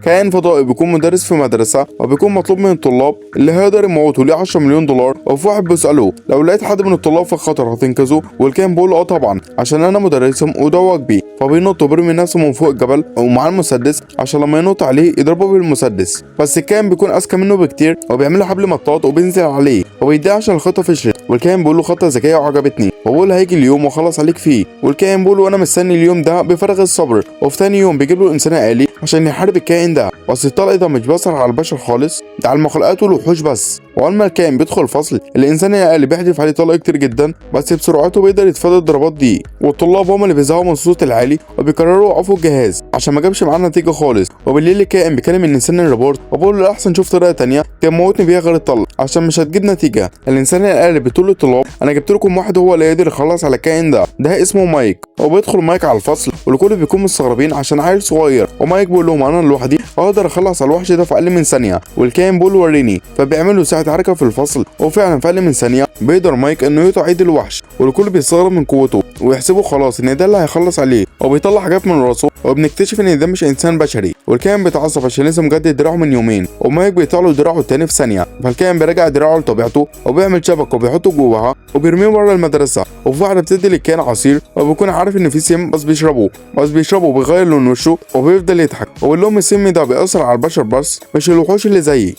كائن فضائي بيكون مدرس في مدرسة، وبيكون مطلوب من الطلاب اللي هيقدر يموته ليه 10 مليون دولار. وفي واحد بيسأله لو لقيت حد من الطلاب في خطر هتنقذه؟ والكائن بيقول له اه طبعا عشان انا مدرسهم وده واجبي. فبينط وبيرمي نفسه من فوق الجبل ومعاه المسدس عشان لما ينط عليه يضربه بالمسدس، بس الكائن بيكون اذكى منه بكتير وبيعمل له حبل مطاط وبينزل عليه وبيتضايق عشان الخطة فشلت. والكائن بيقول له خطه ذكية وعجبتني، وبقول هيجي اليوم واخلص عليك فيه. والكائن بيقول له انا مستني اليوم ده بفارغ الصبر. وفي تاني يوم بيجيب له الانسان الآلي عشان يحارب الكائن ده، بس الطلق ده مش بيأثر على البشر خالص، ده على المخلوقات والوحوش بس. واول ما الكائن بيدخل الفصل الانسان الآلي بيحدف عليه طلق كتير جدا، بس بسرعته بيقدر يتفادى الضربات دي. والطلاب هم اللي بيزهقوا من الصوت العالي وبيقرروا يوقفوا الجهاز عشان ما جابش معاه نتيجة خالص. وبالليل الكائن بيكلم الانسان الروبوت وبيقول له احسن شوف طريقه تانية تموتني بيها غير الطلق عشان مش هتجيب نتيجة. الانسان الآلي بتقول للطلاب انا جبت لكم واحد هو اللي يقدر يخلص على الكائن ده، ده اسمه مايك. وبيدخل مايك على الفصل والكل بيكون مستغربين عشان عيل صغير، ومايك بيقول لهم انا لوحدي اقدر اخلص على الوحش ده في اقل من ثانية. والكائن بيقول وريني، فبيعمل له ساعة حركة في الفصل، وفعلا في اقل من ثانية بيقدر مايك انه يقطع ايد الوحش، والكل بيستغرب من قوته ويحسبه خلاص ان ده اللي هيخلص عليه. وبيطلع حاجات من راسه وبنكتشف ان ده مش انسان بشري. والكائن بيتعصب عشان لسه مجدد دراعه من يومين، ومايك بيقطع له دراعه التاني في ثانية. فالكائن بيرجع دراعه لطبيعته وبيعمل شبكة وبيحطه جواها وبيرميه بره المدرسة. وفي واحدة بتدي للكائن عصير وبيكون عارف ان في سم، بس بيشربه وبيغير لون وشه وبيفضل يضحك وبيقول لهم السم ده بيأثر على البشر بس مش الوحوش اللي زيي.